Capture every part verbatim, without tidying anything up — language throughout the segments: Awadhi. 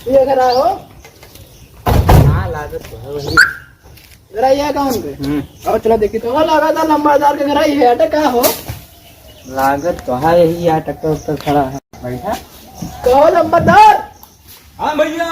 ये घर आओ। हाँ, लागत तो है वही। घर आई है कौन के? हम्म। और चला देखी तो, हो लगा था लंबरदार के घर आई है, अटे का हो? लागत तो है यही है, ट्रैक्टर उक्टर खड़ा है। बैठा। कहो लंबरदार। हाँ भैया।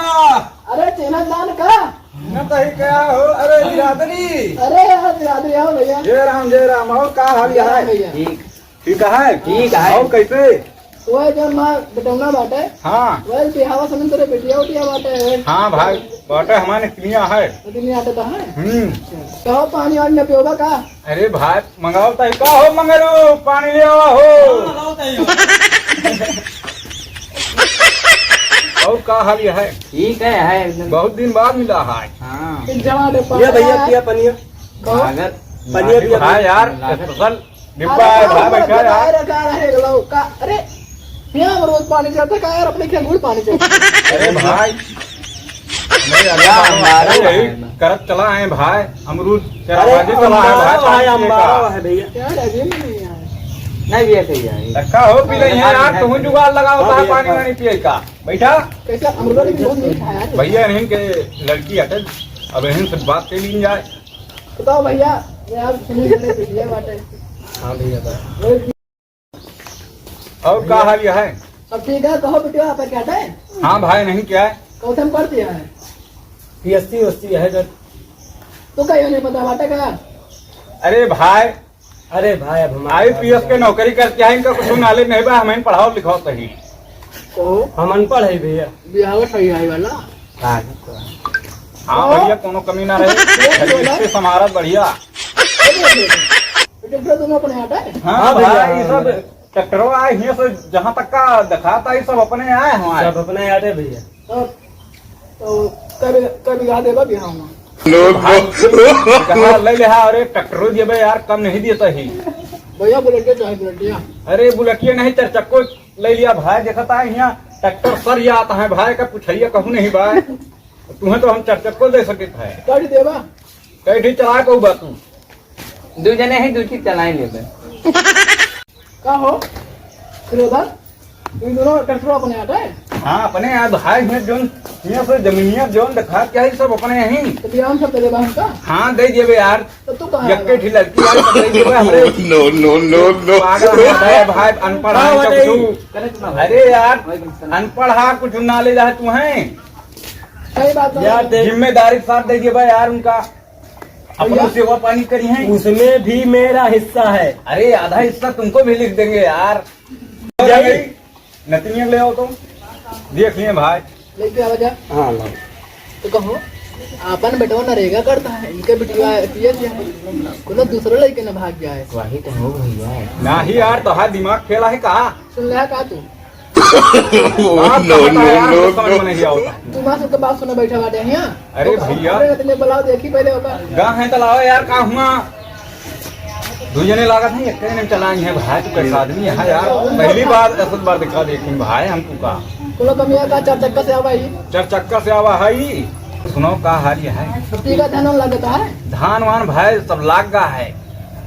अरे चेला दान का? न तो ही क्या हो, अरे बिरादरी। अरे यार बिरादरी आओ भैया। जय राम, जय राम, और का हाल है? भैया। ठीक। ठीक है? ठीक है। और कैसे? वह जो माँ बेटौना बाटे। हाँ। वह बिहावा समय तेरे बेटिया उटिया बाटे। हाँ भाई, बाटे हमारे किनिया है। किनिया आटे तो है? हम्म। अच्छा। कहो पानी वानी न पियोगा का? अरे भाई, मंगाओ तो का हो मंगरू, पानी ले आवा हो। हाँ, लाओ तो ही। और का हाल है? ठीक है, है एकदम। बहुत दिन बाद मिला है। हाँ। जमा दे ये भैया, पानी। पिया पनिया। कहो। लागत। पनिया पिया। हाँ यार, लागत। स्पेशल डिब्बा है, अरे, भाई, भाई, बैठा यार। रखा है, लो, का, अरे, यहाँ हम रोज पानी चढ़ता, का यार, अपने क्या गुड़ पानी चढ़ता? अरे भाई, नहीं, अरे, क्या भाई, अम्बारो अरे, है यही ना? करत चला है भाई, अमरूद, अरे, चला है भाई, अम्बारो है, पानी अम्बारो का। है भैया। यार, अभी भी नहीं आया। नहीं भैया, सही है। रखा हो, पी ले, हाँ, यार, हाँ, तुम हाँ। जुगाड़ लगाओ, हाँ, कहाँ भैया, पानी हाँ। वानी पिए का? बैठा। कैसे अमरूद भी बहुत मीठा है यार। भैया, इन्हीं के लड़की हटे, अब इन्हीं से बात कर ली जाए। बताओ भैया, ये आप सुनील के लिए पिछले बाटे। हाँ भैया, बा। और का हाल है? सब ठीक है, कहो बिटिया, आप क्या है? हाँ भाई, नहीं क्या है? कौन सा पढ़ दिया है? पीएससी ओएससी है इधर। तो कहियो नहीं पता बाटे का? अरे भाई, अरे भाई, अब हमारे आईपीएस के नौकरी करके है, इनका कुछ नॉलेज नहीं बा, हमें पढ़ाओ लिखाओ सही। तो हम अनपढ़ है भैया। बिहाव सही आई वाला। हाँ, तो हाँ भैया, कोनो कमी ना रहे। ये बोला। इससे संभारत बढ़िया। ये बोला। ट्रैक्टर दोनों अपने आटा है? हाँ हाँ भैया, भाई, ये हाँ, सब हाँ। ट्रैक्टरवा आए हियाँ से, जहाँ तक का दिखाता है, सब अपने आए हमारे। सब अपने आटे भैया। तो, तो कब, कब बिगा देबा बिहाव में? No, no. भाई, कहाँ ले ले हा? अरे ट्रैक्टरो देबे यार, कम नहीं देता ही। भैया बुलेटिया चाहे बुलेटिया। अरे बुलेटिया नहीं, चार चक्को ले लिया भाई, देखता है यहाँ ट्रैक्टर सर जाता है भाई, का पुछैया कहूँ नहीं भाई। तुम्हें तो हम चार चक्को दे सकते हैं। कट देबा? कहीं भी चला को बा तू। दू जने ही, दू चीज चलाए लेबे। का हो? फिरोजा, तुम दोनों ट्रैक्टर अपने आटा है? हाँ, अपने आटा है, ये जोन, ये से जमीनिया जोन दिखा क्या है, सब अपने ही। तो बिहान सब दे देबा हमका? हाँ, दे देबे यार। तो तू कहाँ यक्के आएगा? ठी लड़की यार, सब दे देबे हमरे। No, no, no, no. पागल है भाई, अनपढ़ हाँ, है, बताइए। सब तू। अरे यार, अनपढ़ हा, कुछ ना ले रहा तू है। सही बात है। यार, देख। जिम्मेदारी के साथ दे देबे यार उनका। अपनो भैया, सेवा पानी करी हैं। उसमें भी मेरा हिस्सा है। अरे, आधा हिस्सा तुमको भी लिख देंगे यार। जाइए। नतनिया ले आओ तुम। देख लिए भाई। लेके आवा जा। हाँ, लाओ। तो कहो, आपन बेटवा नरेगा करता है, इनके बिटिया पिए से है। कोनो दूसरे लइके न भाग जाए। वही तो हो भैया। नाही यार, तो हाथ दिमाग खेला है का? सुन ले का तू? No, no, no, no. तू माँ सबके बात सुने बैठा बाटे हियाँ। अरे तो भैया। अपने इतने बुलाओ, देखी पहले ओका। गा है तो लाओ यार, का हुआ? दू जने लागत है, एक जने में चला आई है भाई, तू कैसा आदमी है यार? पहली बार, दस बार दिखा देखी भाई हमको का। कोनो कमिया का चार चक्का से आवा ही। चार चक्का से आवा है ही। सुनो का हाल ये है? पत्ती का धान वान लागत है? धान वान भाई सब लाग गा है।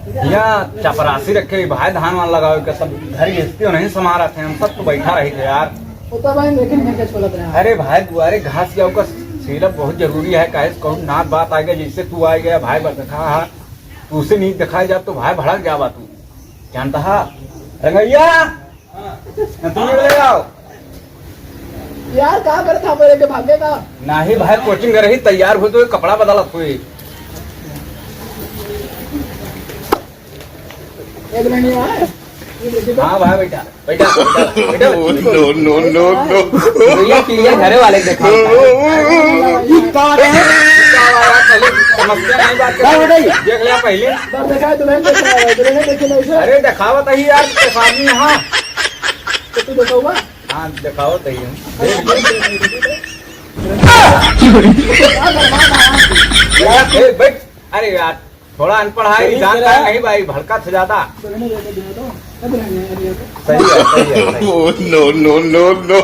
यहाँ चपरासी रखे भाई, धान वान लगावे के, सब घर गृहस्थी नहीं संभालत है, हम सब तो बैठा रही थे यार। होता भाई, लेकिन मैं क्या छोलत रहा? अरे भाई, दुआरे घास जाओ का सीलब बहुत जरूरी है, काहे से कहूँ नात बात आ गया, जैसे तू आ गया भाई, बरखा हा, तू से नहीं दिखाई जा तो भाई भड़क जावा तू, जानता हा? रंगैया, हाँ। तुम ले आओ। यार, का करत हा बोले के भागे का? नाही भाई, कोचिंग रही, तैयार हो तो कपड़ा बदलत हुई। एक मिनट यार। हाँ भाई, बैठा, बैठा, बैठा, बैठा। No, no, no, no. भैया, क्लियर घरे वाले के देखा। समस्या नहीं बात कर। हाँ, बताइए। देख लिया पहले। बाप देखा है, दुल्हन देखा है, दुल्हन देखे नहीं सर। अरे, दिखावत ही यार, कैसा आदमी है, हाँ। तो तू दिखाऊंगा? हाँ, दिखाओ तो ही हम। ए, बैठ। अरे यार, थोड़ा अनपढ़ है, चलिए जानता जरा। नहीं भाई, भड़का से ज्यादा। सही है, सही है, सही है। No, no, no, no.